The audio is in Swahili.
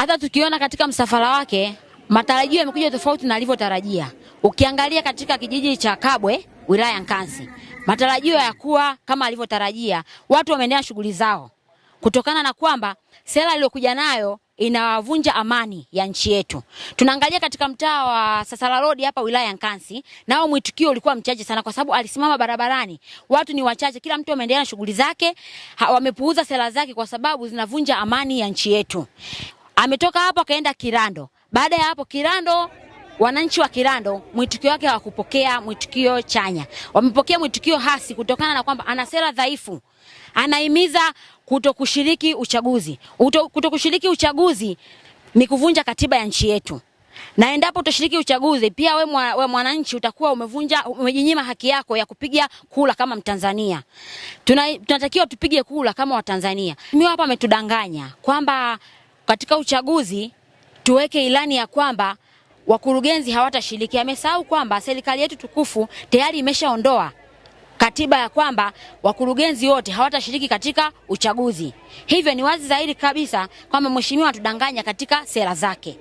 Hata tukiona katika msafara wake matarajio yamekuja tofauti na alivyotarajia. Ukiangalia katika kijiji cha Kabwe, wilaya ya Nkasi, matarajio ya kuwa kama alivyotarajia, watu wameendelea shughuli zao kutokana na kwamba sera iliyokuja nayo inavunja amani ya nchi yetu. Tunaangalia katika mtaa wa Sasala Road hapa wilaya ya Nkasi, nao mwitikio ulikuwa mchache sana kwa sababu alisimama barabarani. Watu ni wachache, kila mtu ameendelea na shughuli zake, wamepuuza sera zake kwa sababu zinavunja amani ya nchi yetu. Ametoka hapo akaenda Kirando. Baada ya hapo Kirando, wananchi wa Kirando mwitikio wake hawakupokea mwitikio chanya. Wamepokea mwitikio hasi kutokana na kwamba ana sera dhaifu. Anahimiza kutokushiriki uchaguzi. Kutokushiriki uchaguzi ni kuvunja katiba ya nchi yetu. Na endapo utashiriki uchaguzi pia we mwananchi utakuwa umejinyima haki yako ya kupiga kura kama Mtanzania. Tunatakiwa tupige kura kama Watanzania. Mimi hapa ametudanganya kwamba katika uchaguzi tuweke ilani ya kwamba wakurugenzi hawatashiriki. Amesahau kwamba serikali yetu tukufu tayari imeshaondoa katiba ya kwamba wakurugenzi wote hawatashiriki katika uchaguzi. Hivyo ni wazi zaidi kabisa kwamba mheshimiwa atudanganya katika sera zake.